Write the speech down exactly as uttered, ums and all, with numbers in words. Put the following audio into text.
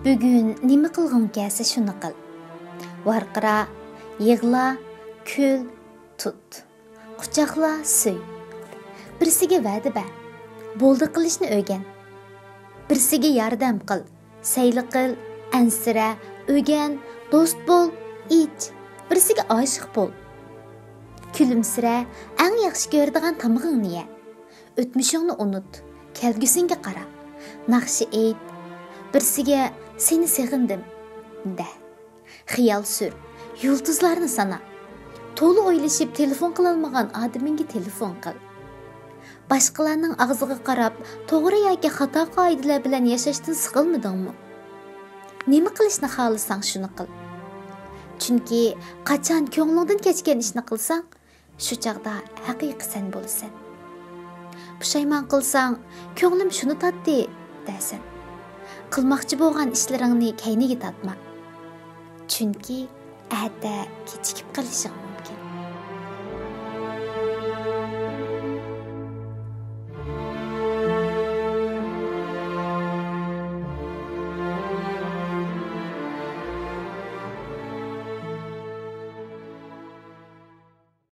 بۈگۈن نېمە قىلغۇڭ كەلسە شۇنى قىل. ۋارقىرا، يىغلا، كۈل، تۇت. قۇچاقلا، سۆي. بىرسىگە ۋەدە بەر. بولدى قىلىشنى ئۆگەن. بىرسىگە ياردەم قىل. سەيلە قىل، ئەنسىرە، ئۆگەن، دوست بول، ئىچ. بىرسىگە ئاشىق بول. كۈلۈمسىرە، ئەڭ ياخشى كۆرىدىغان تامىقىڭنى يە. ئۆتمۈشۈڭنى ئۇنۇت، كەلگۈسىڭگە قارا. ناخشا ئېيت، بىرسىگە سېنى سېغىندىم دە. خىيال سۈر، يۇلتۇزلارنى سانا. تولا ئويلىشىپ تېلېفون قىلالمىغان ئادىمىڭگە تېلېفون قىل. باشقىلارنىڭ ئاغزىغا قاراپ، توغرا ياكى خاتا قائىدىلەر بىلەن ياشاشتىن سىقىلمىدىڭمۇ؟ نېمە قىلىشنى خالىساڭ، شۇنى قىل. چۈنكى قاچان كۆڭلۈڭدىن كەچكەن ئىشنى قىلساڭ، شۇ چاغدا ھەقىقىي سەن بولىسەن. پۇشايمان قىلساڭ، كۆڭلۈم شۇنى تارتتى، دەرسەن. قىلماقچى بولغان ئىشلىرىڭنى كەينىگە تارتما. چۈنكى ئەتە كېچىكىپ قېلىشىڭ